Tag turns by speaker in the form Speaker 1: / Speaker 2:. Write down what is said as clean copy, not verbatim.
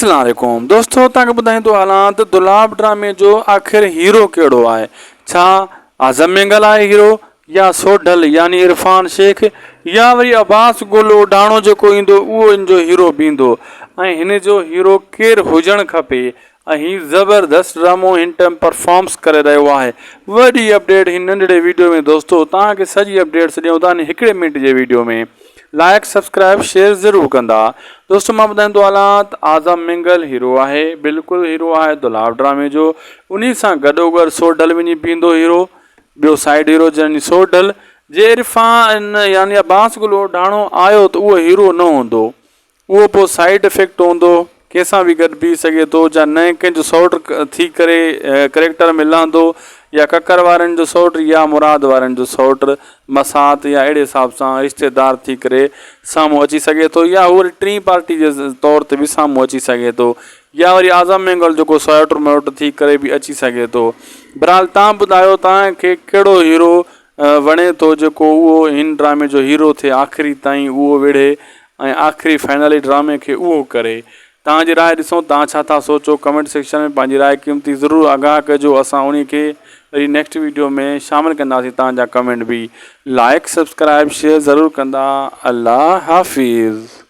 Speaker 1: اسلام عليڪم دوستو توهان کي ٻڌائيندو هلان ته دولاب ڊرامي جو آخر هيرو ڪهڙو آهي ڇا اعظم مينگل آهي هيرو يا سوڍل يعني عرفان شيخ يا وري عباس گل اوڍاڻو جيڪو ايندو اهو ان جو هيرو بيهندو ۽ هن جو هيرو ڪير هجڻ کپي ۽ هي زبردست ڊرامو هن ٽائيم پرفارمس ڪري رهيو آهي وڏي اپڊيٽ هن ننڍڙي ويڊيو ۾ دوستو توهان کي سڄي اپڊيٽس ڏيون ٿا هن هڪڙي منٽ جي ويڊيو ۾ لائڪ سبسڪرائب شيئر ضرور ڪندا دوستو مان ٻڌائيندو هلان ته اعظم مينگل هيرو آهي بلڪل هيرو آهي دولاب ڊرامي جو انهي سان گڏو گڏ سوڍل وڃي پيندو هيرو ٻيو سائيڊ هيرو يعني سوڍل جي عرفان يعني عباس گل اوڍاڻو آيو ته اهو هيرو نه هوندو اهو پوء سائيڊ افيڪٽ هوندو، ڪنهن سان به گڏ بيهي سگهي ٿو جا نئين ڪنهن جو سئوٽ ٿي ڪري ڪريڪٽر ۾ لهندو يا ڪڪر وارن جو سئوٽ يا مراد وارن جو سئوٽ مسات يا اهڙي حساب سان رشتيدار ٿي ڪري سامهون اچي سگهي ٿو يا هو وري ٽين پارٽي جي طور تي به سامهون اچي سگهي ٿو يا وري اعظم مينگل جيڪو سئوٽ موٽ ٿي ڪري به اچي سگهي ٿو بهرحال تان ٻڌايو تان کي ڪهڙو هيرو وڻي ٿو جيڪو اهو هن ڊرامي جو هيرو ٿئي آخري تائين اهو وڙهي ۽ آخري فائنلي ڊرامي کي اهو ڪري توهان جي راء ڏسون توهان ڇا ٿا سوچو ڪمينٽ سيڪشن ۾ پنهنجي راء قيمتي ضرور آگاهه ڪجو اسان انهي کي وري نيڪسٽ ويڊيو ۾ شامل ڪنداسين توهان جا ڪمينٽ به لائڪ سبسڪرائب شيئر ضرور ڪندا الله حافظ.